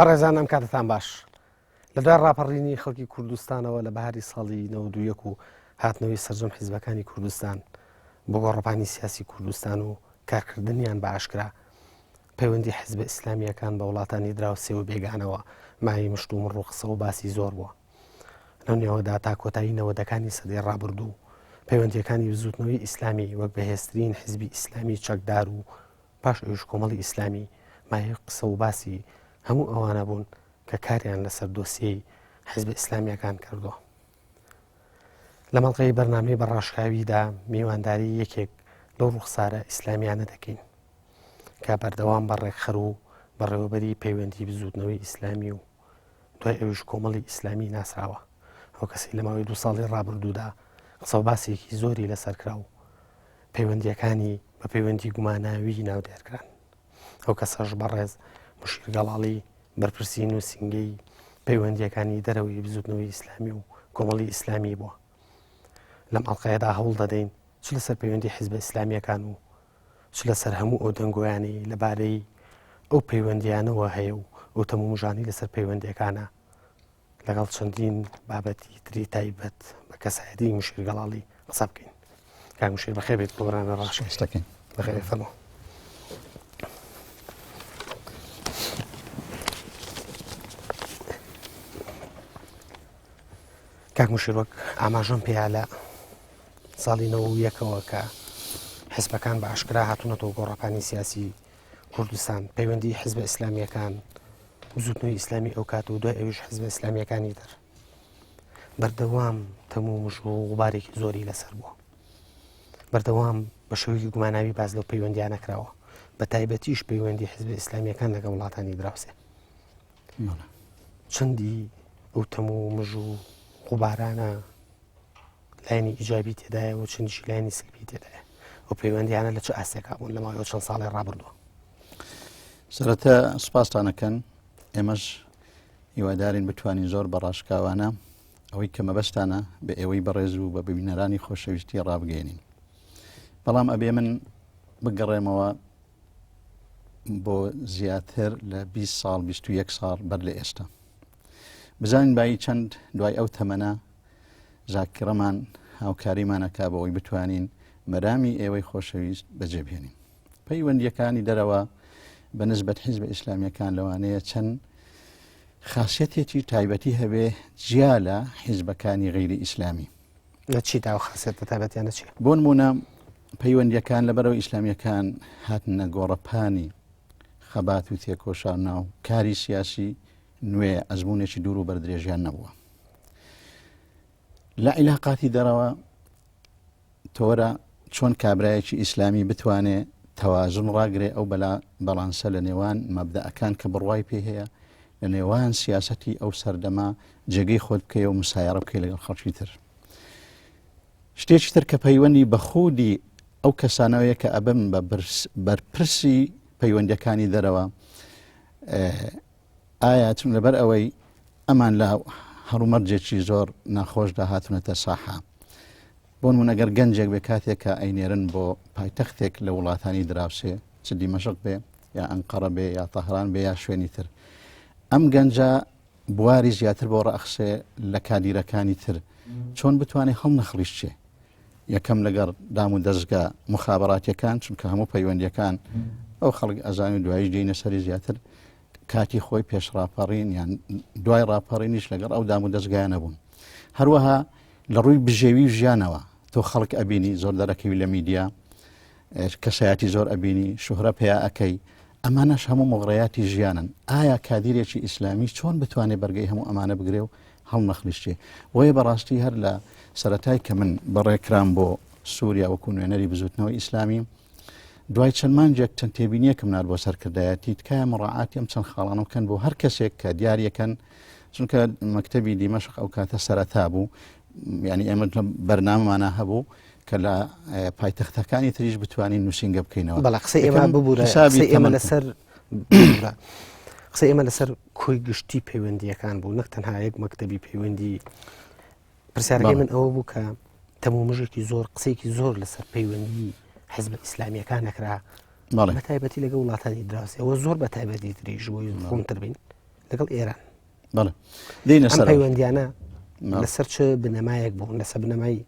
بەڕێزان ئەم کاتتان باش لە دوای ڕاپەڕینی خەڵکی کوردستانەوە لە بەهاری ساڵی 91 و هاتنەوەی سەرجەم حیزبەکانی کوردستان بۆ گۆڕەپانی سیاسی کوردستان و کارکردنیان بە ئاشکرا پەیوەندی حزبە ئیسلامیەکان بە وڵاتانی دراوسێ و بێگانەوە مایەی مشت و مڕ و قسە و باسی زۆر بووە. لەو نێوەدا تا کۆتایی نەوەدەکانی سەدەی ڕابردوو پەیوەندیەکانی بزوتنەوەی ئیسلامی وەک بەهێزترین حزبی ئیسلامی چەکدار و پاش ئەویش کۆمەڵی ئیسلامی مایەی قسە و باسی هەموو ئەوانە بوون کە کاریان لەسەر دۆسیەی حزبە ئیسلامیەکان کردووە. لە مەڵقەی بەرنامەی بەڕاشکاویدا میوانداری یەکێک لەو ڕوخسارە ئیسلامیانە دەکەین کە بەردەوام بە ڕێکخەر و بەڕێوەبەری پەیوەندی بزوتنەوەی ئیسلامی و دوای ئەویش کۆمەڵی ئیسلامی ناسراوە. ئەو کەسەی لە ماوەی دوو ساڵی ڕابردوودا قسە و باسێکی زۆری لەسەر کرا و پەیوەندییەکانی بە پەیوەندی گوماناوی ناودێر کران. ئەو کەسەش بەڕێز مشیر گەڵاڵی بەرپرسی نووسینگەی پەیوەندییەکانی دەرەوەی بزوتنەوەی ئیسلامی و کۆمەڵی ئیسلامی بووە. لەم ئەڵقەیەدا هەوڵ دەدەین چ لەسەر پەیوەندی حیزبە ئیسلامییەکان و چ لەسەر هەموو ئەو دەنگۆیانەی لەبارەی ئەو پەیوەندیانەوە هەیە و ئەو تەمومژانەی لەسەر پەیوەندیەکانە لەگەڵ چەندین بابەتی تری تایبەت بە کەسایەتی مشیر گەڵاڵی قسە بکەین. کاک مشیر بەخێر بێت بۆ بەرنامەی ڕاشکاوی. دەکەین. بەخێر بێت فەرموو. کاک مشیر وەک ئاماژەم پێیا لە ساڵی 91ەوە کە حزبەکان بە ئاشکرا هاتوونەتەوە گۆڕەپانی سیاسی کوردستان پەیوەندی حزبە ئیسلامیەکان بزوتنەوەی ئیسلامی ئەو کات و دوای ئەویش حزبە ئیسلامیەکانی تر بەردەوام تەم و مژ و غوبارێکی زۆری لەسەر بووە بەردەوام بە شێوەیەکی گوماناوی باز لەو پەیوەندیانە کراوە بە تایبەتیش پەیوەندی حزب ئیسلامیەکان لەگەڵ وڵاتانی دراوسێ چەندی ئەو تەم و مژ و غوبارانە لایەنی ئیجابی تێدایە و چەندیشی لایەنی سلبی تێدایە ئەو پەیوەندیانە لە چ ئاستێکا بوون لە ماوەی چەند ساڵی ڕابردووە؟ سەرەتا سپاستانەکەن ئێمەش هیوادارین بتوانین زۆر بە ڕاشکاوانە ئەوەی کە مەبەستانە بە ئێوەی بەڕێز و بە ببینەرانی خۆشەویستی ڕابگەێنین بەڵام ئەبێ من بگەڕێمەوە بۆ زیاتر لە 20 ساڵ 21 ساڵ بەر لە ئێستا بزانین بایی چەند دوای ئەو تەمەنە زاکرەمان هاوکاریمان ئەکا بۆ ئەوەی بتوانین مەرامی ئێوەی خۆشەویست بەجێ بهێنین. پەیوەندییەکانی دەرەوە بە نسبەت حیزبە ئیسلامیەکان لەوانەیە چەند خاصەتێکی تایبەتی هەبێ جیا لە حیزبەکانی غەیری ئیسلامی. لە چیدا ئەو خاصەتە تایبەتیانە چیە؟ بۆ نمونە پەیوەندیەکان لەبەرەوە ئیسلامیەکان هاتنە گۆڕەپانی خەبات و تێکۆشان ناو کاری سیاسی نوێ ئەزمونێکی دوور و بەردرێژیان نەبووە. لە عیلاقاتی دەرەوە تۆرە چۆن کابرایەکی ئیسلامی بتوانێ تەوازن ڕاگرێ ئەو بەلا بەڵانسە لە نێوان مەبدەئەکان کە بڕوای پێ هەیە لە نێوان سیاسەتی ئەو سەردەمە جێگەی خۆت بکەی و مسایەڕە بکەی لەگەڵ خەڵکی تر شتێکی تر کە پەیوەندی بە خودی ئەو کەسانەوەیە کە ئەبن بە بەرپرسی پەیوەندەکانی دەرەوە ئایا چون لەبەر ئەوەی ئەمان لە هەڵومەرجێکی زۆر ناخۆشدا هاتوونەتە ساحە بۆ نمونە گەر گەنجێک بێ کاتێک کە ئەینێرن بۆ پایتەختێک لە وڵاتانی دراوسێ چ دیمەشق بێ یا ئەنقەرە بێ یا تەهران بێ یا شوێنی تر ئەم گەنجە بواری زیاتر بۆ ڕەخسێ لە کادیرەکانی تر چۆن بتوانێت هەڵنەخڵیشتێ یەکەم لەگەڵ دام و دەزگا مخابراتیەکان چونکە هەموو پەیوەندیەکان ئەو خەڵک ئەزانانی دوایش دێنە سەری زیاتر کاتی خۆی پێش ڕاپەڕین یان دوای ڕاپەڕینیش لەگەڵ ئەو دام و دەزگایانە بوون هەروەها لە ڕووی بژێوی و ژیانەوە تۆ خەڵک ئەبینی زۆر دەرەکەوی لە میدیا کەسایەتی زۆر ئەبینی شوهرە پیا ئەەکەی ئەمانەش هەموو مغڕیاتی ژیانن ئایا کادیرێکی ئیسلامی چۆن بتوانێت بەرگەی هەموو ئەمانە بگرێ و هەڵنەخلیشتێ بۆیە بەڕاستی هەر لە سەتای کە من بەڕێکرام بۆ سووریا وەکو نوێنەری بزوتنەوەی ئیسلامی دوای چەند مانگێک چەند تێبینیەکم نار بۆ سەرکردایەتی تکایە مڕاعاتی ئەم چەند خاڵانە بکەن بۆ هەر کەسێک کە دیارەکەن چونکە مەکتەبی دیمەشق ئەو کاتە سەرەتا بوو ینی ئێمە بەرنامەمانە هەبوو کە لە پایتەختەکانی تریش بتوانین نووسینگە بکەینەوە بەڵێ قسەی ئێمە ببوورە ئێمە لەسەر قسەی ئێمە لەسەر کۆی گشتی پەیوەندیەکان بوو نەک تەنها یەک مەکتەبی پەیوەندی پرسیارەکەی من ئەوە بوو کە تەمومژێکی زۆر قسەیەکی زۆر لەسەر پەیوەندی حزب ئیسلامیەکان نەکرا بە تایبەتی لەگە وڵاتانی دراوسێ ئەوە زۆر بە تایبەتی تریش بۆی ڕوونتر بین. لەگەڵ ئێران. بەڵێ دێینە ئەم سەر پەیوەندیانە لەسەر چ بنەمایەک بوون؟ لەسەر بنەمای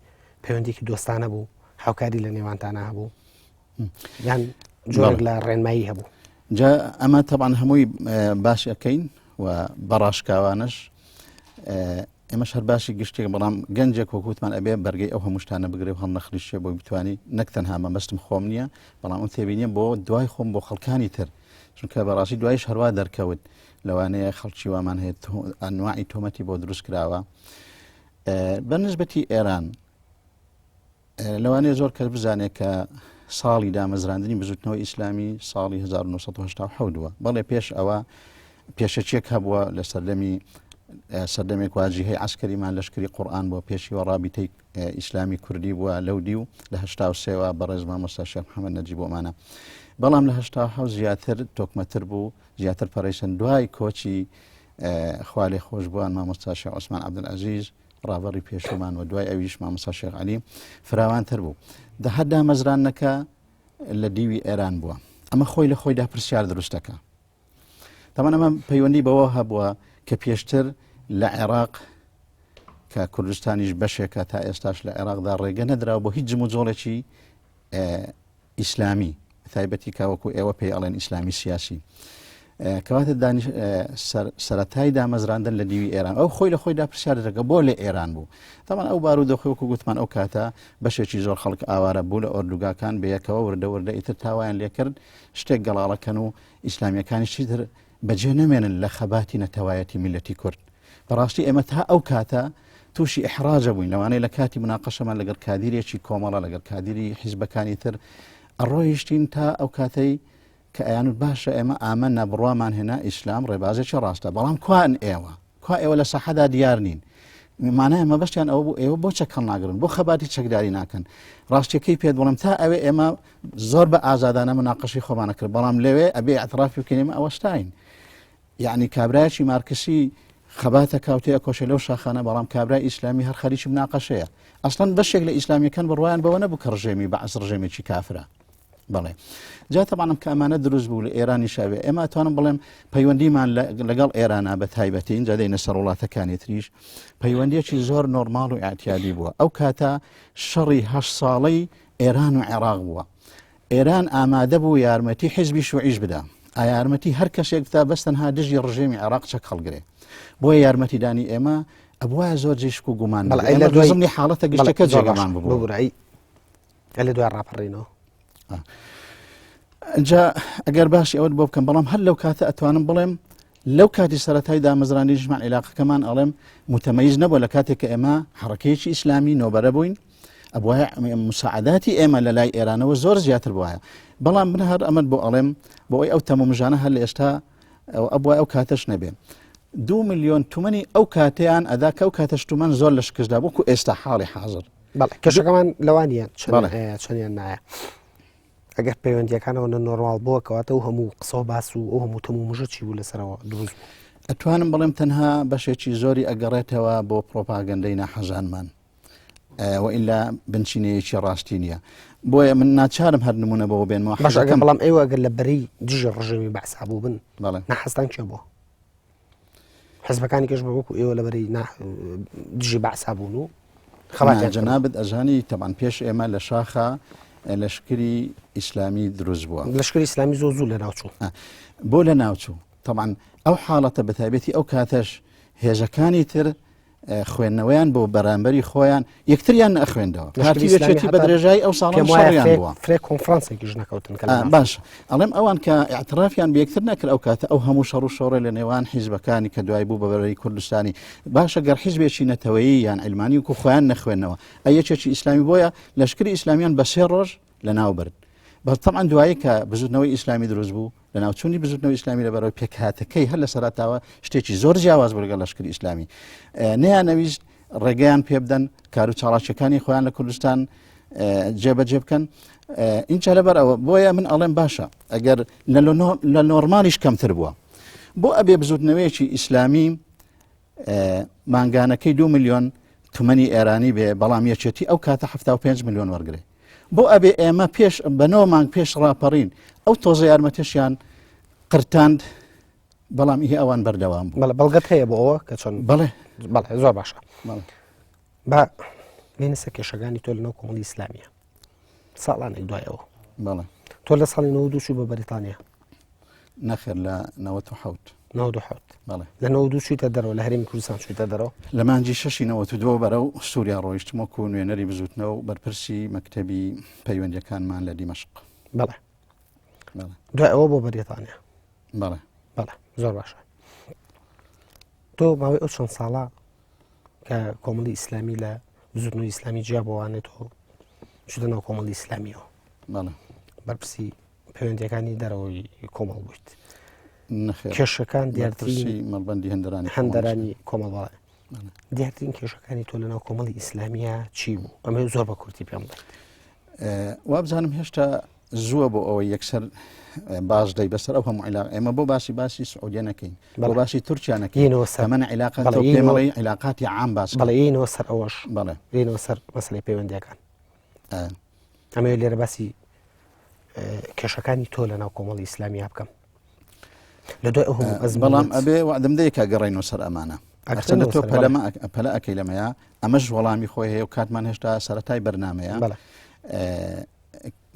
پەیوەندیکی دۆستانە بوو، هاوکاری لە نێوانتانە هەبوو یان جۆرێک لە ڕێنمایی هەبوو؟ جا ئەمە تەبان هەمووی باش ئەەکەین و بەڕاشکاوانش ئێمەش هەر باسی گشتێک بەڵام گەنجێک وەکوتمان ئەبێ بەرگەی ئەو هەموو شتانە بگرێ و هەڵنەخلیشێ بۆی بتانی نەک تەنها مەبەستم خۆم نییە بەڵام ئەم تێبینیە بۆ دوای خۆم بۆ خەڵکانی تر چونکە بەڕاستی دوایش هەروە دەرکەوت لەوانەیە خەڵکی وامان هەیە ئەنواعی تۆمەتی بۆ دروست کراوە بە نسبەتی ئێران لەوانەیە زۆر کەس بزانێت کە ساڵی دامەزراندنی بزوتنەوەی ئیسلامی ساڵی 1970 بووە بەڵێ پێش ئەوە پێشەکیەک هەبووە لە سەردەمی سەردەمێک واجیهەی عسکەریمان لەشکری قورآن بۆ پێشیوە ڕابیتەی ئیسلامی کوردی بووە لەو دی و لە هەشتا سێوە بەڕێز مامۆستا شێخ محەممەد نەجیب بۆمانە بەڵام لە 87 زیاتر تۆکمەتر بوو زیاتر پەرەیسەن دوای کۆچی خوالێ خۆشبووان مامۆستا شێخ عوسمان عەبدولعەزیز ڕابەڕی پێشومان و دوای ئەویش مامۆستا شێخ عەلی فراوانتر بوو دە هەر دامەزراندنەکە لە دیوی ئێران بووە ئەمە خۆی لە خۆیدا پرسیار دروست دەکا تەمان ئەمە پەیوەندی بەوە هەبووە کە پێشتر لە عێراق کە کوردستانیش بەشێکە تا ئێستاش لە عێراقدا ڕێگە نەدراوە بۆ هیچ جموجۆڵێکی ئیسلامی تایبەتی کە وەکو ئێوە پێی ئەڵێن ئیسلامی سیاسی کەواتە دانیش سەتای دامەزراندن لە دیوی ئێران ئەو خۆی لە خۆیدا پرسیار دەکە بۆ لە ئێران بوو تاوان ئەو بارودۆخی وەکو گوتمان ئەو کاتە بەشێکی زۆر خەڵک ئاوارە بوو لە ئۆردوگاکان بەیەکەوە وردە وردە ئیتر تاوایان لێکرد شتێک گەڵاڵەکەن و ئیسلامیەکانی چیتر بەجێ نەمێنن لە خەباتی نەتەوایەتی میلەتی کورد بەڕاستی ئێمە تا ئەو کاتە تووشی ئیحراجە بووین لەوانەیە لە کاتی مناقەشەمان لەگەڵ کادیرێکی کۆمەڵە لەگەڵ کادیری حیزبەکانی تر ئەڕۆیشتین تا ئەو کاتەی کە ئەیانوت باشە ئێمە ئامە نەبڕوامان هێنا ئیسلام ڕێبازێکی ڕاستە بەڵام کوان ئێوە کوا ئێوە لە سەحەدا دیار نین مانای مەبەستیان ئەوە بوو ئێوە بۆ چەک هەڵناگرن بۆ خەباتی چەکداری ناکەن ڕاستیەکەی پێت بڵم تا ئەوێ ئێمە زۆر بە ئازادانە مناقەشی خۆمانە کرد بەڵام لەوێ ئەبێ اعترافی بکەین ئێمە ئەوەستاین یەعنی کابرایەکی مارکسی خەبات ئەکا و تێئەکۆشێ لەو شاخانە بەڵام کابرای ئیسلامی هەر خەریکی مناقەشەیە ئەسڵەن بەشێک لە ئیسلامیەکان بڕوایان بەوە نەبوو کە ڕژێمی بەعس ڕژێمێکی کافرە بەڵێ جا تەبانم کە ئەمانە دروست بوو لە ئێرانی شاوێ ئێمە توانم بڵێم پەیوەندیمان لەگەڵ ئێرانە بە تایبەتی اینجا دێنە سەر وڵاتەکانی تریش پەیوەندیەکی زۆر نۆرماڵ و ئاعتیادی بووە ئەو کاتە شەڕی هە ساڵەی ئێران و عێراق بووە ئێران ئامادە بوو یارمەتی حیزبی شوعیش بدا، ئایارمەتی هەر کەسێک بدا بەس تەنها دژی ڕژێمی عێراق چەک هەڵگرێ. بۆیە یارمەتیدانی ئێمە ئەبوایە زۆر جێی شک و گومان بەڵێ نەبێ. ئەی لە ئێمە دوای زمنی حاڵەتە بەڵێ گشتەکە زۆر باشە جێگەمان ببووە. ببورە ئەی ئەی لە دوای ڕاپەڕینەوە؟ جا ئەگەر باسی ئەوەت بۆ بکەم بەڵام هەر لەو کاتە ئەتوانم بڵێم لەو کاتی سەرەتای دامەزراندنیشمان عیلاقەکەمان ئەڵێم متەمەیز نەبووە لە کاتێک کە ئێمە حەڕەکەیەکی ئیسلامی نۆبەرە بووین ئەبوایە مساعداتی ئێمە لە لای ئێرانەوە زۆر زیاتر بواە بەڵام من هەر ئەمەد بۆ ئەڵێم بۆ ئەوی ئەو تەمومژانە هەر لە ئێستا ئەبوای ئەو کاتەش نەبێ دو میلیۆن تومەنی ئەو کاتیان ئەدا کە ئەو کاتەش تومەن زۆر لە شکستدا وەکو ئێستا حاڵی حاضر بەڵێ کێشەکەمان لەوانیە چەندیان نایە ئەگەر پەیوەندیەکان ئەوەندە نۆرماڵ بووە کەواتە ئەو هەموو قسە و باس و ئەو هەموو تەم و مژە چی بوو لەسەرەوە دروست بوو؟ ئەتوانم بڵێم تەنها بەشێکی زۆری ئەگەڕێتەوە بۆ پرۆپاگەندەی ناحەزانمان وئیلا بنچینەیەکی ڕاستی نییە بۆیە من ناچارم هەر نمونە بەوە بێنمەوە باشە ئەگەر بەڵام ئێوە ئەگەر لە بەرەی دژی ڕژێمی بەعسا بووبن بەڵێ ناحەزتان کێ بووە؟ حزبەکانی کەش بە وەکو ئێوە لەبەری دژی بەعسا بوون و خەڵاتیان جەنابت ئەزانی تەبان پێش ئێمە لە شاخە لەشکری ئیسلامی دروست بووە لەشکری ئیسلامی زۆر زوو لە ناوچوو بۆ لە ناوچوو طبعا ئەو حاڵەتە بەتایبەتی ئەو کاتەش هێزەکانی تر خوێندنەوەیان بۆ بەرامبەری خۆیان یەکتریان نەخوێندەوە پارتی یەکێتی بە درێژای ئەو ساڵان شەڕیان بووە فرێ کۆنفرانسێکیش نەکەوتن کە باش ئەڵێم ئەوان کە اعترافیان بە یەکتر نەکرد ئەو کاتە ئەو هەموو شەڕ و شۆڕێ لە نێوان حیزبەکانی کە دوای بوو بە بەرەی کوردستانی باشە گەر حیزبێکی نەتەوەیی یان علمانی و خۆیان نەخوێندنەوە ئەی یەکێکی ئیسلامی بۆیە لەشکری ئیسلامیان بە سێ ڕۆژ لە ناو برد بەس طبعا دوایی کە بزوتنەوەی ئیسلامی دروست بوو لە ناوچوونی بزوتنەوەی ئیسلامی لە بەرەوەی پێکهاتەکەی هەر لە سەراتاوە شتێکی زۆر جیاواز بوو لەگەڵ لەشکری ئیسلامی نەیانەویست ڕێگەیان پێ بدەن کار و چاڵاکیەکانی خۆیان لە کوردستان جێبەجێ بکەن اینجا لەبەر ئەوە بۆیە من ئەڵێم باشە ئەگەر لە نۆرمالیش کەمتر بووە بۆ ئەبێ بزوتنەوەیەکی ئیسلامی مانگانەکەی دو میلیۆن تومەنی ئێرانی بێ بەڵام یەکێتی ئەو کاتە 75 میلیۆن وەرگێ بۆ ئەبێ ئێمە پێش بە نۆ مانگ پێش ڕاپەڕین ئەو تۆزە یارمەتیشیان قرتاند. بەڵام ئی ئەوان بەردەوام بوو. بەڵێ بەڵگەت هەیە بۆ ئەوە کە چۆن؟ بەڵێ. بەڵێ زۆر باشە. بەڵێ. با بێینە سەر کێشەکانی تۆ لەناو کۆمەڵی ئیسلامیە ساڵانێک دوای ئەوە. بەڵێ. تۆ لە ساڵی 92 چوو بە بەریتانیا. نەخێر لە 97. 97. بەڵێ. لە 92 چوویتە دەرەوە لە هەرێمی کوردستان چوویتە دەرەوە؟ لە مانگی شەشی 92 بەرەو سووریا ڕۆیشتم وەکو نوێنەری بزووتنەوە و بەرپرسی مەکتەبی پەیوەندیەکانمان لە دیمەشق. بەڵێ. دوای ئەوە بۆ بەریتانیا. بەڵێ. بەڵێ زۆر باشە. تۆ ماوەی ئەو چەند ساڵە کە کۆمەڵی ئیسلامی لە بزوتنەوەی ئیسلامی جیا بۆوانێت تۆ چوتە ناو کۆمەڵی ئیسلامیەوە بەرپرسی پەیوەندیەکانی دەرەوەی کۆمەڵ بوویت کێشەکان دیارترین مەڵبندی هەندرانی هەندەرانی کۆمەڵ بەڵێ دیارترین کێشەکانی تۆ لەناو کۆمەڵی ئیسلامیە چی بوو ئەمە زۆر بە کورتی پێم بڵێت وابزانم هێشتا زووە بۆ ئەوەی یەکسەر باز دەی بەسەر ئەو هەموو عیلاق ئێمە بۆ باسی باسی سعودیە نەکەین بۆ باسی تورکیا نەکەینەوە سەرمەە عیلاقە پێمەڵی عیلاقاتی عام باس بەڵێینەوە سەر ئەوەش بەڵێ بێنەوە سەر مەسلەی پەیوەندیەکان ئەمە لێرە باسی کێشەکانی تۆ لە ناو کۆمەڵی ئیسلامیا بکەم لە دوای ئەو بەڵام ئەبێ وعدم دەیە کە گەڕینەوە سەر ئەمانە هەرچەندە تۆ پەلەمە پەلە ئەەکەی لەمەیە ئەمەش وەڵامی خۆی هەیە و کاتمان هێشتا سەتای بەرنمەیە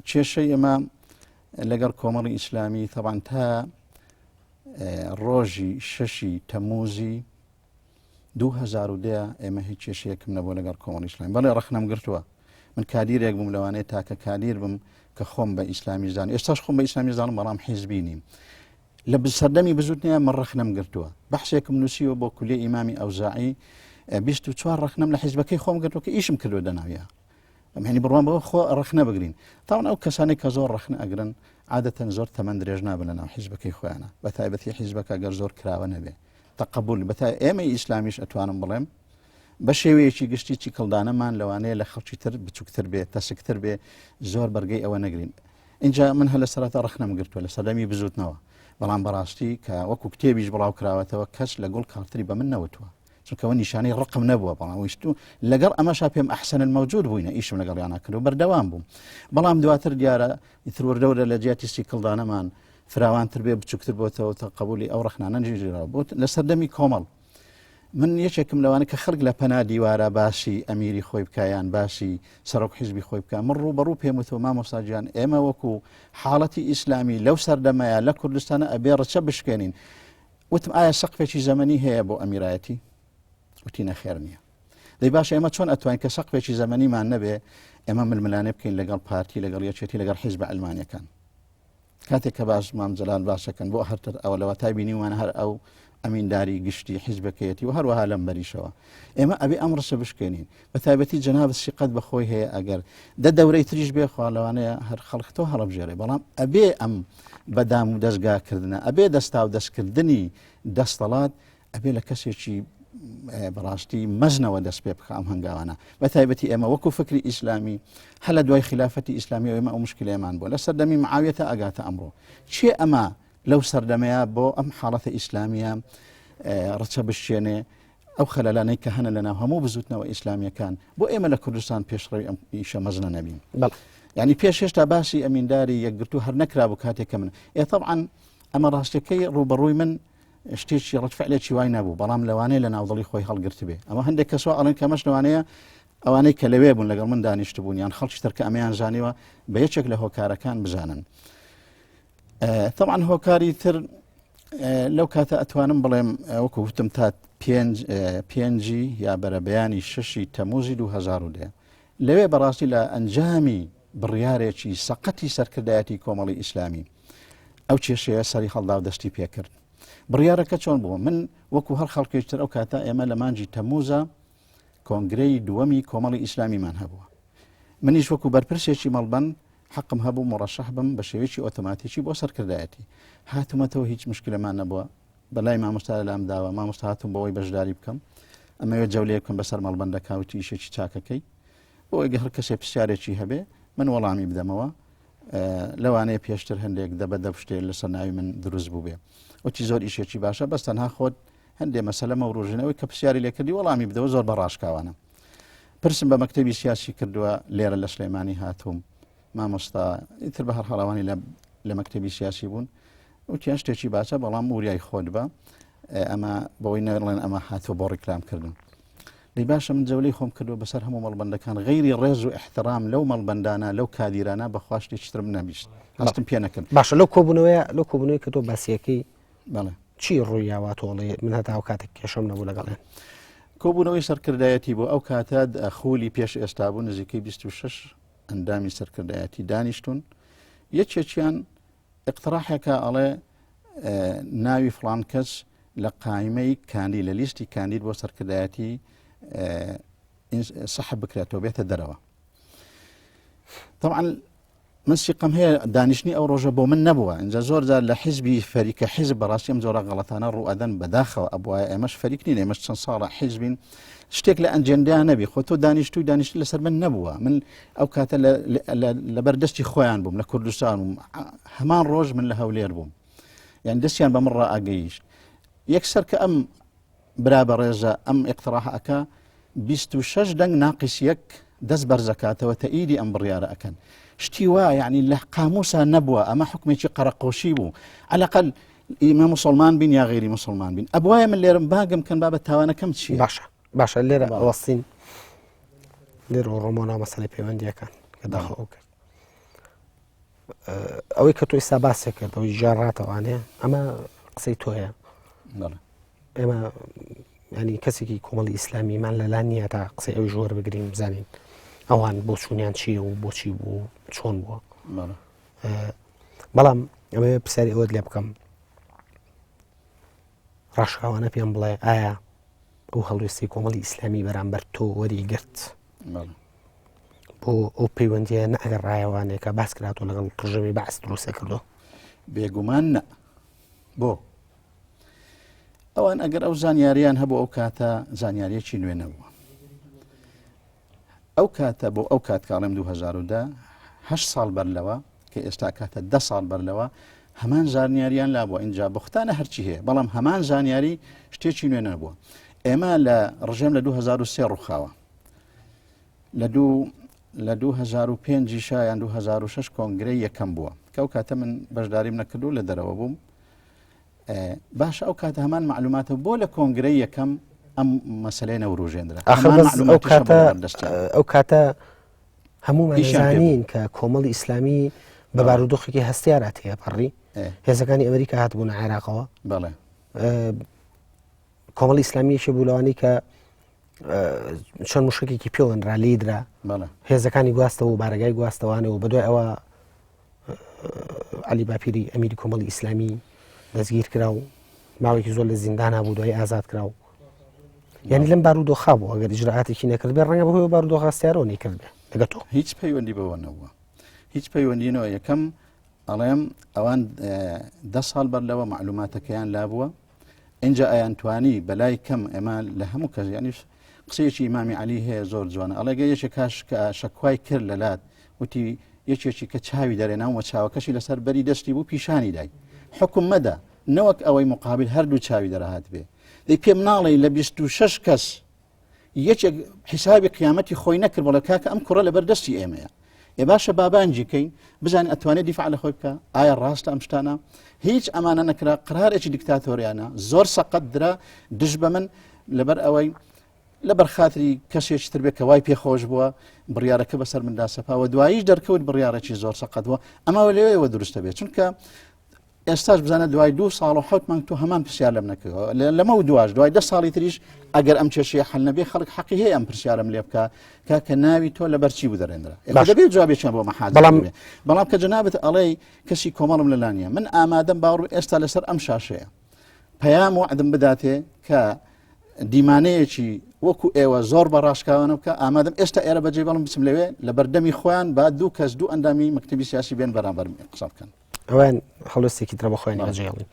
کێشەی ئێمە لەگەڵ کۆمەڵی ئیسلامی تەبان تا ڕۆژی شەشی تەموزی 2010 ئێمە هیچ کێشەیەکم نەبوو لەگەڵ کۆمەڵی ئیسلامی بەڵێ ڕەخنەم گرتووە من کادیرێک بووم لەوانەیە تاکە کادیر بم کە خۆم بە ئیسلامی زان ئێستاش خۆم بە ئیسلامی زانم بەڵام حیزبی نیم لە سەردەمی بزوتنەوە من ڕەخنەم گرتووە بەحسێکم نووسیوە بۆ کولیە ئیمامی ئەوزاعی 24 ڕەخنەم لە حیزبەکەی خۆم گرتووە کە ئیشم کردووە دەناویە یانی بڕوام بەوە خۆ ڕەخنە بگرین تاوان ئەو کەسانەی کە زۆر ڕەخنە ئەگرن عادەتەن زۆر تەمەن درێژ نابن لە ناو حیزبەکەی خۆیانە بە تایبەتی حیزبەکە گەر زۆر کراوە نەبێ تەقبول بەتا ئێمەی ئیسلامیش ئەتوانم بڵێم بە شێوەیەکی گشتی چیکڵدانەمان لەوانەیە لە خەڵکی تر بچووکتر بێ تەسکتر بێ زۆر بەرگەی ئەوە نەگرین اینجا من هەر لە سەرەتا ڕەخنەم گرتووە لە سەردەمی بزوتنەوە بەڵام بەڕاستی کە وەکو کتێبیش بڵاو کراوەتەوە کەس لە گوڵ کاڵتری بە من نەوتووە چونکە ئەوە نیشانەی ڕقم نەبووە بەڵام ویستو لەگەڵ ئەمەشا پێم ئەحسەن المەوجود بووینە ئیشم لەگەڵیانە کرد و بەردەوام بووم بەڵام دواتر دیارە ئیتر وردەورە لە جیاتی سیکڵدانەمان فراوانتر بێ بچووکتر بۆتەوە تا قبولی ئەو ڕەخنانە نەژیرا بۆ لە سەردەمی کۆمەڵ من یەکێکم لەوانە کە خەڵک لە پەنا دیوارە باسی ئەمیری خۆی بکایان باسی سەرۆک حیزبی خۆی بکە من ڕوو بەڕوو پێم وتەوە مامۆستا گیان ئێمە وەکو حاڵەتی ئیسلامی لەو سەردەمەیە لە کوردستانە ئەبێ ڕچە بشکێنین وتم ئایا سەقفێکی زەمەنی هەیە بۆ ئەمیرایەتی؟ وتی نەخێر نییە. دەی باشە ئێمە چۆن ئەتوانین کە سەقفێکی زەمەنیمان نەبێ ئێمە ململانێ بکەین لەگەڵ پارتی لەگەڵ یەکێتی لەگەڵ حیزب ئەلمانیەکان کاتێک کە باش مام جەلال باسەکەن بۆ هەرتر ئەوە لەوە تای بینیوانە هەر ئەو ئەمینداری گشتی حیزبەکەیەتی و هەروەها لەم بەریشەوە ئێمە ئەبێ ئەم ڕسە بشکێنین بە تایبەتی جەناب سیقەت بەخۆی هەیە ئەگەر دە دەورەی تریش بێ خوا لەوانەیە هەر خەڵک تۆ هەڵبژێرێ بەڵام ئەبێ ئەم بەدام و دەستگاکردنە ئەبێ دەستا و دەستکردنی دەستەڵات ئەبێ لە کەسێکی بەڕاستی مەزنەوە دەست پێ بکە ئەم هەنگاوانە بە تایبەتی ئێمە وەکو فکری ئیسلامی هەر لە دوای خلافەتی ئیسلامی ئێمە ئەو مشکلەیەمان بووە لە سەردەمی معاویەتە ئەگاتە ئەمڕۆ چێ ئەمە لەو سەردەمەیە بۆ ئەم حاڵەتە ئیسلامیە ڕچە بشێنێ ئەو خەلەلانەی کە هەنە لەناو هەموو بزوتنەوە ئیسلامیەکان بۆ ئێمە لە کوردستان پێشڕەوی ئەم ئیشە مەزنە نەبین ینی پێش هێشتا باسی ئەمینداری یەکگرتوو هەر نەکرابوو کاتێک کە من ئێ طبعا ئەمە ڕاستەکەی ڕوبەڕووی من شتێکی ڕەتفعلێکی وای نەبوو بەڵام لەوانەیە لە ناودڵی خۆی هەڵگرت بێ ئەمە هەندێک کەسەوە ئەڵێن کەمەش لەوانەیە ئەوانەی کە لەوێ بوون لەگەڵ من دانیشت بوون یان خەڵکی تر کە ئەمەیان زانیوە بە یەکێک لە هۆکارەکان بزانن طبعا هۆکاری تر لەو کاتە ئەتوانم بڵێم وەکو وتم تا پێنجی یا بەرەبەیانی شەشی تەموزی 2010 لەوێ بەڕاستی لە ئەنجامی بڕیارێکی سەقەتی سەرکردایەتی کۆمەڵی ئیسلامی ئەو کێشەیە سەری هەڵدا و دەستی پێکرد بڕیارەکە چۆن بوو من وەکو هەر خەڵکێکتر ئەو کاتە ئێمە لە مانجی تەموزە کۆنگرەی دووەمی کۆمەڵی ئیسلامیمان هەبووە منیش وەکو بەرپرسێکی مەڵبەند حەقم هەبوو مڕەشەح بم بە شێوەیەکی ئۆتۆماتیکی بۆ سەرکردایەتی هاتوومەتەوە هیچ مشکلەمان نەبووە بەلای مامۆستا لام داوە مامۆستا هاتووم بەوەی بەشداری بکەم ئەمەوێت جەولەیە بکەم بەسەر مەڵبەندەکە وتی ئیشێکی چاکەکەی بۆ ئەگە هەر کەسێ پرسیارێکی هەبێ من وەڵامی بدەمەوە لەوانەیە پێشتر هەندێک دەبە دەبشتێ لەسەر ناوی من دروست بوو بێ وتی زۆر ئیشێکی باشە بەس تەنها خۆت هەندێ مەسەلە مەوروژنەوەی کە پرسیاری لێکردی وەڵامی بدەوە زۆر بە ڕاشکاوانە پرسم بە مەکتەبی سیاسی کردووە لێرە لە سلێمانی هاتووم مامۆستا ئیتر بە هەر حاڵەوانی لە مەکتەبی سیاسی بوون. وتیان شتێکی باشە بەڵام وریای خۆت بە ئەمە بەوەی نەڵێن ئەمە هاتووە بۆ ڕیکلام کردن. دەی باشە من جەولەی خۆم کردووە بەسەر هەموو مەڵبەندەکان غەیری ڕێز و احترام لەو مەڵبەندانە لەو کادیرانە بەخوا شتێکی ترم نەبیست هەستم پێ نەکرد. باشە لەو کۆبوونەوەیە لەو کۆبوونەوەی کە تۆ باسیەکەی بەڵێ چی ڕوویاوە تۆڵێ من هەتا ئەو کاتێک کێشەم نەبوو لەگەڵیان. کۆبوونەوەی سەرکردایەتی بۆ ئەو کاتە خولی پێش ئێستا بوو نزیکەی 26 ئەندامی سەرکردایەتی دانیشتون یەکێکیان اقتراحێکە ئەڵێ ناوی فڵان کەس لە قایمەی کاندید لە لیستی کاندید بۆ سەرکردایەتی سەحب بکرێتەوە بێتە دەرەوە طبعا من سیقم هەیە دانیشتنی ئەو ڕۆژە بۆ من نەبووە اینجا زۆر جار لە حیزبی فەریکە حیزب بەڕاستی ئەم جۆرە غەڵەتانە ڕوئەدەن بەداخەوە ئەبواە ئێمەش فەریک نین ئێمەش چەند ساڵە حیزبین شتێک لە ئەنجێندیا نەبی خۆ تۆ دانیشتوی دانیشت لەسەر من نەبووە من ئەو کاتە لەبەر دەستی خۆیان بووم لە کوردستان و هەمان ڕۆژ من لە هەولێر بووم یان دەستیان بە من ڕائگەیشت یەکسەر کە ئەم برا بەڕێزە ئەم اقتراح ئەکا 26 دەنگ ناقیس یەک دەست بەرزەکاتەوە تەئیدی ئەم بڕیارە ئەکەن شتی وا یعنی لە قاموسا نەبووە ئەمە حکمێکی قەرەقۆشی بوو عەلەقەل ئیمە مسلمان بین یا غیری مسلمان بین ئەبواە من لێرم باگم کەن بابە تاوانەکەم چی باشە باشە لێرە ئەوەستین لێرە ڕۆمۆ ناو مەسەلەی پەیوەندیەکان کە داخۆ ئەو کرد ئەوەی کە تۆ ئێستا باسێ کرد ئەوەی ژێڕاتەوانێ ئەمە قسەی تۆیە ئێمە ینی کەسێکی کۆمەڵی ئیسلامیمان لەلا نییە تا قسەی ئەوی ژۆر بگرین بزانین ئەوان بۆچوونیان چییە و بۆچی بوو چۆن بووە بەڵام ئەمە پرسیاری ئەوەت لێ بکەم ڕاشکاوانە پێم بڵێ ئایا ئەو هەڵوێستی کۆمەڵی ئیسلامی بەرامبەر تۆ وەری گرت بۆ ئەو پەیوەندیە نەئەگەر ڕایەوانێکە باس کراتۆ لەگەڵ ڕژێمی بەعس دروستە کردو بێگومان نە بۆ ئەوان ئەگەر ئەو زانیاریان هەبوو ئەو کاتە زانیاریەکی نوێ نەبووە ئەو کاتە بۆ ئەو کات کاڵێم 2010 هەشت ساڵ بەر لەوە کە ئێستا کاتە ده ساڵ بەر لەوە هەمان زانیاریان لابووە اینجا بختانە هەرچی هەیە بەڵام هەمان زانیاری شتێکی نوێ نەبووە ئێمە لە ڕژێم لە 2023 ڕووخاوە لە دوو لە 2005 شایان 2006 کۆنگرەی یەکەم بووە کە ئەو کاتە من بەشداریم نەکردو لە دەرەوە بووم باشە ئەو کاتە هەمان معلوماتە بۆ لە کۆنگرەی یەکەم ئەم مەسلەی نەوروژێنرا ئەو کاتە هەموو زانین کە کۆمەڵی ئیسلامی بە بارودۆخێکی هەستیارە تێپەڕی هێزەکانی ئەمریکا هاتبوون عێراقەوە بەڵێ کۆمەڵی ئیسلامیەکی بوو لەوانی کە چەند مشکێکی پێوەنرا لیدرا هێزەکانی گواستەوە و بارەگای گواستەوانەوە بەدوای ئەوە علی باپیری ئەمیری کۆمەڵی ئیسلامی دەستگیر کرا و ماوەیەکی زۆر لە زیندانا بوو دوای ئازاد کرا و یعنی لەم بارودۆخا بوو ئەگەر ئیجرائاتێکی نەکرد بێ ڕەنگە بەهۆی بارودۆخە سیارەوە نەیکرد بێ لەگە تۆ هیچ پەیوەندی بەوە نەبووە هیچ پەیوەندینەوە یەکەم ئەڵێم ئەوان دە ساڵ بەر لەوە معلوماتەکەیان لابووە ئینجا ئەیانتوانی بەلای کەم ئێمە لە هەموو کەس یانیش قسەیەکی ئیمامی عەلی هەیە زۆر جوانە ئەڵێگە یەکێک کاش کە شەکوای کرد لە لات وتی یەکێکی کە چاوی دەرێنام و چاوەکەشی لەسەر بەری دەستی بوو پیشانی دای حکم مەدە نەوەک ئەوەی مقابل هەردوو چاوی دەرهات بێ دەی پێم ناڵێ لە 26 کەس یەکێک حیسابی قیامەتی خۆی نەکرد بڵێ کاکە ئەم کوڕە لەبەر دەستی ئێمەیە ئێ باشە بابانجی کەین بزانین ئەتوانێت دیفاع لە خۆی بکە ئایا ڕاستە ئەم شتانە هیچ ئەمانە نەکرا قرارێکی دیکتاتۆریانە زۆر سەقەت درا دژ بە من لەبەر ئەوەی لەبەر خاتری کەسێکی تر بێت کە وای پێخۆش بووە بڕیارەکە بەسەر مندا سەپاوە دواییش دەرکەوت بڕیارێکی زۆر سەقەت بووە ئەمە لەوێەوە دروستە بێت چونکە ئێستاش بزانە دوای دوو ساڵ و حوت مانگ تۆ هەمان پرسیار لەم نەکەوە لەمە و دواش دوای دە ساڵی تریش ئەگەر ئەم کێشەیە حل نەبێ خەڵک حەقی هەیە ئەم پرسیارم لێ بکە کاکە ناوی تۆ لەبەر چی بوو دەرێنرا دەبێت جوابێکیان بۆ مەحاج بەڵام بەڵام کە جەنابت ئەڵێی کەسی کۆمەڵم لەلانیە من ئامادەم باوەڕ ئێستا لەسەر ئەم شاشەیە پەیام وعدم بداتێ کە دیمانەیەکی وەکو ئێوە زۆر بە ڕاشکاوانە بکە ئامادەم ئێستا ئێرە بەجێ بەڵم بچم لەوێ لە بەردەمی خۆیان با دوو کەس دوو ئەندامی مەکتەبی سیاسی بێن بەرامبەر قسە بکەن ئەوان هەڵوێستێکی ترە بە خۆیان بەجێڵین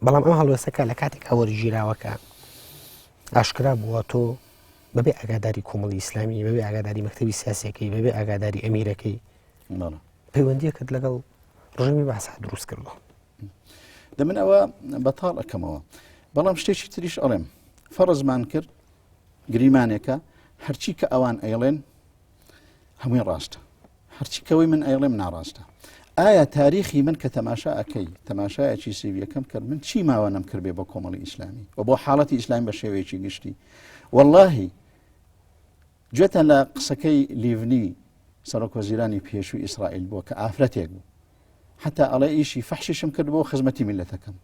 بەڵام ئەم هەڵوێستەکە لە کاتێک ئەوەرگیراوەکە ئاشکرا بووە تۆ بەبێ ئاگاداری کۆمەڵی ئیسلامی بەبێ ئاگاداری مەکتتەبی سیاسەکەی بەبێ ئاگاداری ئەمیرەکەی پەیوەندیەکەت لەگەڵ ڕژێمی باسا دروست کردووە دە من ئەوە بەتاڵ ئەەکەمەوە بەڵام شتێکی تریش ئەڵێم فەرزمان کرد گریمانێکە هەرچی کە ئەوان ئەیڵێن هەمووی ڕاستە هەرچی کەوەی من ئەیڵێم ناڕاستە. ئایا تاریخی من کە تەماشا ئەکەی تەماشایەکی سیویەکەم کرد من چی ماوە نەم کردبێ بۆ کۆمەڵی ئیسلامی و بۆ حاڵەتی ئیسلامی بە شێوەیەکی گشتی واللهی گوێتان لە قسەکەی لیڤنی سەرۆک وەزیرانی پێشووی ئیسرائیل بووە کە ئافرەتێک بوو حتا ئەڵێ ئیشی فەحشیشم کرد بۆ خزمەتی میلەتەکەم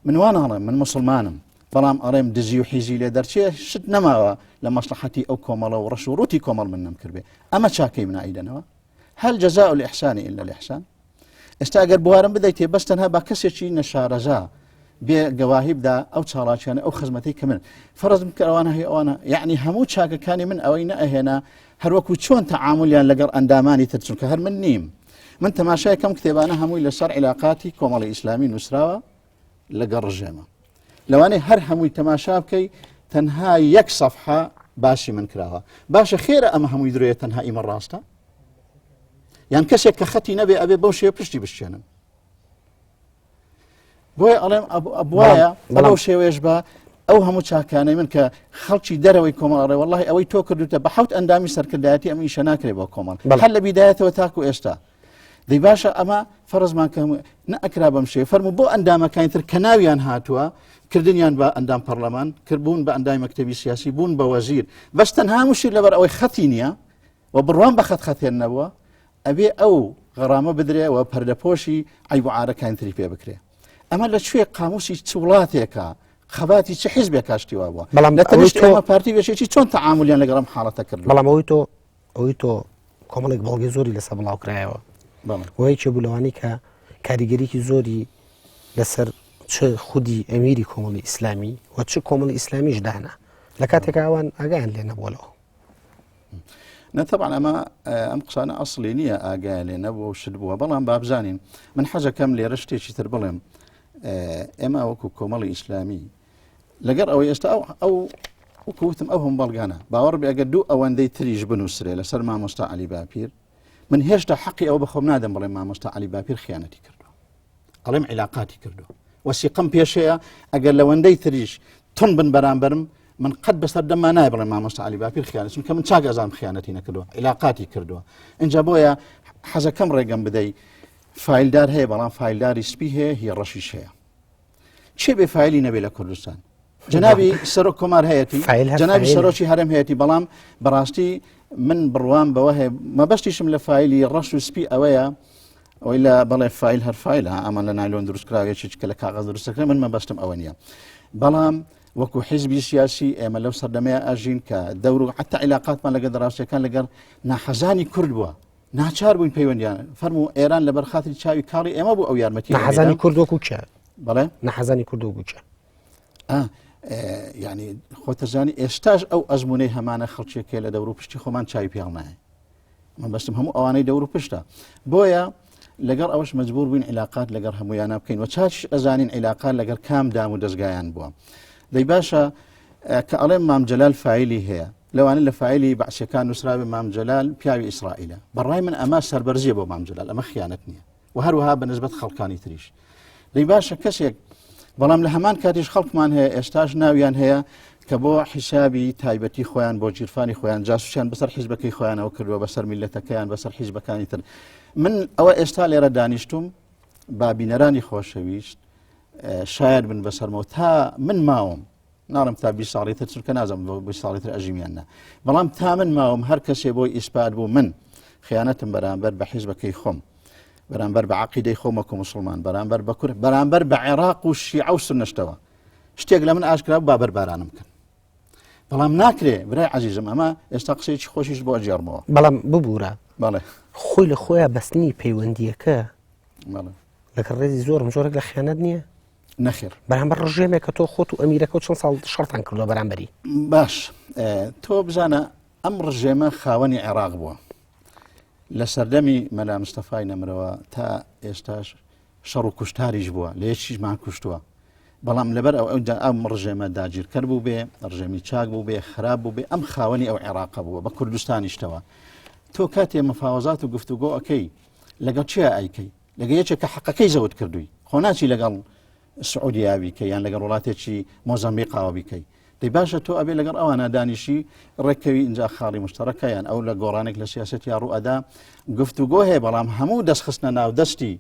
من وا ناڵێم من مسلمانم بەڵام ئەڵێم دزی و حیزی لێ دەرچێ شت نەماوە لە مەسلحەتی ئەو کۆمەڵە و ڕەش و ڕووتی کۆمەڵ من نەم کردێ ئەمە چاکەی منایدەنەوە هل جزاء الإحسان إلا الإحسان ئێستا ئەگەر بوارم بدەیتێ بەس تەنها با کەسێکی نەشارەزا بێ گەواهی بدا ئەو چاڵاکیانە ئەو خزمەتی کە من فەرزم کە ئەوانە هەیە ئەوانە یعنی هەموو چاکەکانی من ئەوەی نەئەهێنا هەروەکو چۆن تەعاملیان لەگەڵ ئەندامانی تر چونکە هەر من نیم من تەماشای کەم کتێبانە هەمووی لەسەر عیلاقاتی کۆمەڵی ئیسلامی نووسراوە لەگەڵ ڕژێمە لەوانەیە هەر هەمووی تەماشا بکەی تەنها یەک سەفحە باسی من کراوە باشە خێرە ئەمە هەمووی درۆیە تەنها ئیمە ڕاستە یان کەسێک کە خەتی نەبێ ئەبێ بەو شێوە پشتی بشکێنن بۆیە ئەڵێم ئەبواە بەڵام شێوێش بە ئەو هەموو چاکانەی من کە خەڵکی دەرەوەی کۆمەڵ ڕێ وڵی ئەوەی تۆ کردوتە بە حوت ئەندامی سەرکردایەتی ئەم ئیشە ناکرێ بۆ کۆمەڵ هەر لە بیدایەتەوە تاکو ئێستا دەی باشە ئەمە فەرزمان کە نەئەکرا بەم شێ فەرموو بۆ ئەندامەکانی تر کە ناویان هاتووە کردنیان بە ئەندام پەرلەمان کردبوون بە ئەندامی مەکتەبی سیاسی بوون بە وەزیر بەس تەنها مشیر لەبەر ئەوەی خەتی نییە و بڕوان بە خەت خەتێن نەبووە ئەبێ ئەو غەرامە بدرێ و پەردەپۆشی عیب و عارەکانی تری پێ بکرێ ئەمە لە کوێ قاموسی چ وڵاتێکە خەباتی چ حیزبێک شتی وا بووە بەڵام لە تەنیشت ئێمە پارتی بێشێکی چۆن تەعاملیان لەگەڵ ئەم حاڵەتە کرد بەڵام ئەوەی تۆ ئەوەی تۆ کۆمەڵێک بەڵگەی زۆری لەسەر بڵاوکرایەوە و یەکێ بوو لەوانەی کە کاریگەریی زۆری لەسەر چ خودی ئەمیری کۆمەڵی ئیسلامی و چ کۆمەڵی ئیسلامیش دانا لە کاتێک ئەوان ئاگایان لێ نەبووەوە نە طبعا ئەمە ئەم قسانە ئەسڵی نییە ئاگایان لێ نەبووە و شت بووە بەڵام بابزانین من حەزەکەم لێرە شتێکی تر بڵێم ئێمە وەکو کۆمەڵی ئیسلامی لەگەڵ ئەوەی ئێستا ئەو ئەو وەکو وتم ئەو هەم بەڵگانە باوەڕ بێ ئەگەر دوو ئەوەندەی تریش بنووسرێ لەسەر مامۆستا عەلی باپیر من هێشتا حەقی ئەوە بەخۆم نادەم بڵێم مامۆستا عەلی باپیر خیانەتی کردو ئەڵێم عیلاقاتی کردو وەسیقەم پێشەیە ئەگەر لەوەندەی تریش تون بن بەرامبەرم من قەت بەسەر دەما نای بڵێ مامۆستا عەلی باپیر خیانەت چونکە من چاک ئەزانم خیانەتی نەکردووە عیلاقاتی کردووە اینجا بۆیە حەزەکەم ڕێگەم بدەی فایلدار هەیە بەڵام فایلداری سپی هەیە هی ڕەشیش هەیە چێ بێ فایلی نەبێ لە کوردستان جەنابی سەرۆک کۆمار هەیەتی جەنابی سەرۆکی هەرم هەیەی بەڵام بەڕاستی من بڕوام بەوە هەیە مەبەستیشم لە فایلی ڕەش و سپی ئەوەیە ئەوەی لە بەڵێ فایل هەر فایلە ئەمە لە نایلۆن دروستکراوێکی کە لە کاغەز دروستەکرێ من مەبەستم ئەوە نییە بەڵام وەکو حیزبی سیاسی ئێمە لەو سەردەمەیە ئەژین کە دەور و حتا عیلاقاتمان لەگەڵ دەراوسەکان لەگەڵ ناحەزانی کورد بووە ناچار بووین پەیوەندیان فەرموو ئێران لەبەر خاتری چاوی کاڵی ئێمە بوو ئەو یارمەتی نەحەزانی کورد وەکو کێ؟ بەڵێ نەحەزانی کورد وەکو کێ؟ یعنی خۆتەزانی ئێستاش ئەو ئەزمونەی هەمانە خەڵکێکێ لە دەور و پشتی خۆمان چاوی پیاڵ نایە من بەستم هەموو ئەوانەی دەور و پشتە بۆیە لەگەڵ ئەوەش مجبور بووین عیلاقات لەگەڵ هەمویانە بکەین و چاچ ئەزانین عیلاقات لەگەڵ کام دام و دەستگایان بووە دەی باشە کە ئەڵێم مام جەلال فایلی هەیە لەوانە لە فایلی بەعسیەکان نووسراوێ مام جەلال پیاوی ئیسرائیلە بەڕای من ئەمە سەربەرزیە بۆ مام جەلال ئەمە خیانەت نییە و هەروەها بە نسبەت خەڵکانی تریش دەی باشە کەسێک بەڵام لە هەمان کاتیش خەڵکمان هەیە ئێستاش ناویان هەیە کە بۆ حیسابی تایبەتی خۆیان بۆ گیرفانی خۆیان جاسوسیان بەسەر حیزبەکەی خۆیانەوە کردووە بەسەر میلەتەکەیان بەسەر حیزبەکانی تر من ئەوە ئێستا لێرە دانیشتوم با بینەرانی خۆشەویست شاید بن بەسەرمەوە تا من ماوم ناڵم تا 20 ساڵی تر چونکە نازم بۆ 20 ساڵی تر ئەژیم یان نا بەڵام تا من ماوم هەر کەسێ بۆی ئیسپات بوو من خیانەتم بەرامبەر بە حیزبەکەی خۆم بەرامبەر بە عقیدەی خۆم وەکو مسلمان بەرامبەر بە کورد بەرامبەر بە عێراق و شیعە و سنەشتەوە شتێک لە من ئاشکرا با بەربارانم بکەن بەڵام ناکرێ برای عزیزم ئەمە ئێستا قسەیەکی خۆشیش بۆ ئەگێڕمەوە بەڵام ببوورە بەڵێ خۆی لە خۆیان بەستنی پەیوەندیەکە لەگەڵ ڕێزی زۆرم زۆرێک لە خیانەت نییە نەخێر بەرامبەر ڕژێمێک کە تۆ خۆت و ئەمیرەکە و چەند ساڵ شەڕتان کردووە بەرامبەری. باش تۆ بزانە ئەم ڕژێمە خاوەنی عێراق بووە لە سەردەمی مەلا مستەفای نەمرەوە تا ئێستاش شەڕ و کوشتاریش بووە لە یەکیشمان کوشتووە بەڵام لەبەر ئەو ئەوجا ئەم ڕژێمە داگیرکەر بوو بێ ڕژێمی چاک بوو بێ خراپ بوو بێ ئەم خاوەنی ئەو عێراقە بووە بە کوردستانیشتەوە تۆ کاتێ مفاوەزات و گفتوگۆ ئەەکەی لەگەڵ چیا ئەیکەی لەگە یەکێک کە حەقەکەی زەوت کردووی خۆ ناچی لەگەڵ سعودیا بیکەی یان لەگەڵ وڵاتێکی مۆزەمبیقاوە بیکەی. دەی باشە تۆ ئەبێ لەگەڵ ئەوانە دانیشی ڕێککەوی ئینجا خاڵی مشتەرەکە یان ئەو لە گۆڕانێک لە سیاست یا ڕوو ئەدا گفتوگۆ هەیە بەڵام هەموو دەستخستنە ناو دەستی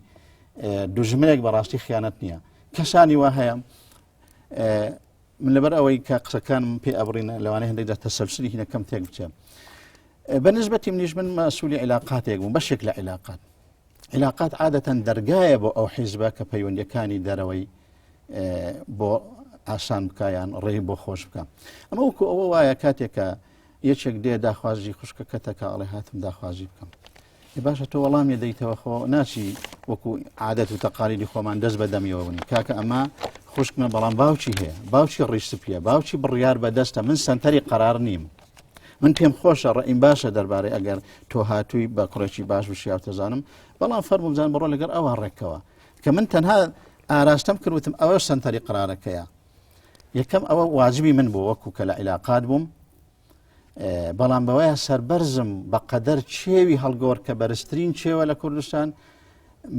دوژمنێک بەڕاستی خیانەت نییە کەسانی وا هەیە من لەبەر ئەوەی کە قسەکانم پێ ئەبڕینە لەوانەیە هەندێک جار تەسەلسلی هینەکەم تێک بچێ بە نسبەتی منیش من مەسوولی عیلاقاتێک بووم بەشێک لە عیلاقات عیلاقات عادەتەن دەرگایە بۆ ئەو حیزبە کە پەیوەندیەکانی دەرەوەی بۆ ئاسان بکە یان ڕێی بۆ خۆش بکە ئەمە وەکو ئەوە وایە کاتێکە یەکێک دێ داخوازی خوشکەکەتەکە ئەڵێ هاتم داخوازی بکەم باشە تۆ وەڵامی دەیتەوە خۆ ناچی وەکو عادەت و تەقالیدی خۆمان دەست بە دەمیەوە بنی کاکە ئەمە خوشکمە بەڵام باوکی هەیە باوکی ڕیش سپیە باوکی بڕیار بەدەستە من سنتەری قەرار نیم من پێم خۆشە ڕئیم باشە دەربارەی ئەگەر تۆ هاتووی بە کوڕێکی باش و شیاوتەزانم بەڵام فەرموو بزان بڕۆ لەگەڵ ئەوان ڕێکەوە کە من تەنها ئاراستەم کرد وتم ئەوە سنتەری قرارەکەیە یەکەم ئەوە واجبی من بوو وەکو کە لە عیلاقات بووم بەڵام بەوەیە سەربەرزم بە قەدەر چێوی هەڵگۆر کە بەرزترین چێوە لە کوردستان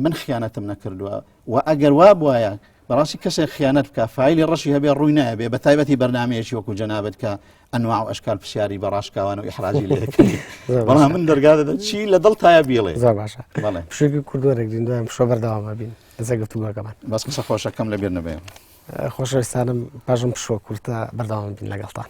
من خیانەتم نەکردووە و ئەگەر وا بواە بەڕاستی کەسێک خیانەت بکە فیلی ڕەشی هەبێ ڕووی نایبێ بە تایبەتی بەرنمەیەکی وەکو جەنابەت کە ئەنواع و ئەشکال پرسیاری بە ڕاشکاوان و ئیحراجی لێ بەڵام من دەرگا دەدەم چی لە دڵ تایە بیڵێ زۆر باشە بەڵێ پشوویەکی کورد وەرەگرین دوای پشوە بەردەوام بین لەسەر گفتوگۆکەمان بەس قسە خۆشەکەم لەبیر نەبێ خۆشەویستانم پاژم پشوە کورتە بەردەوام بین لەگەڵتان.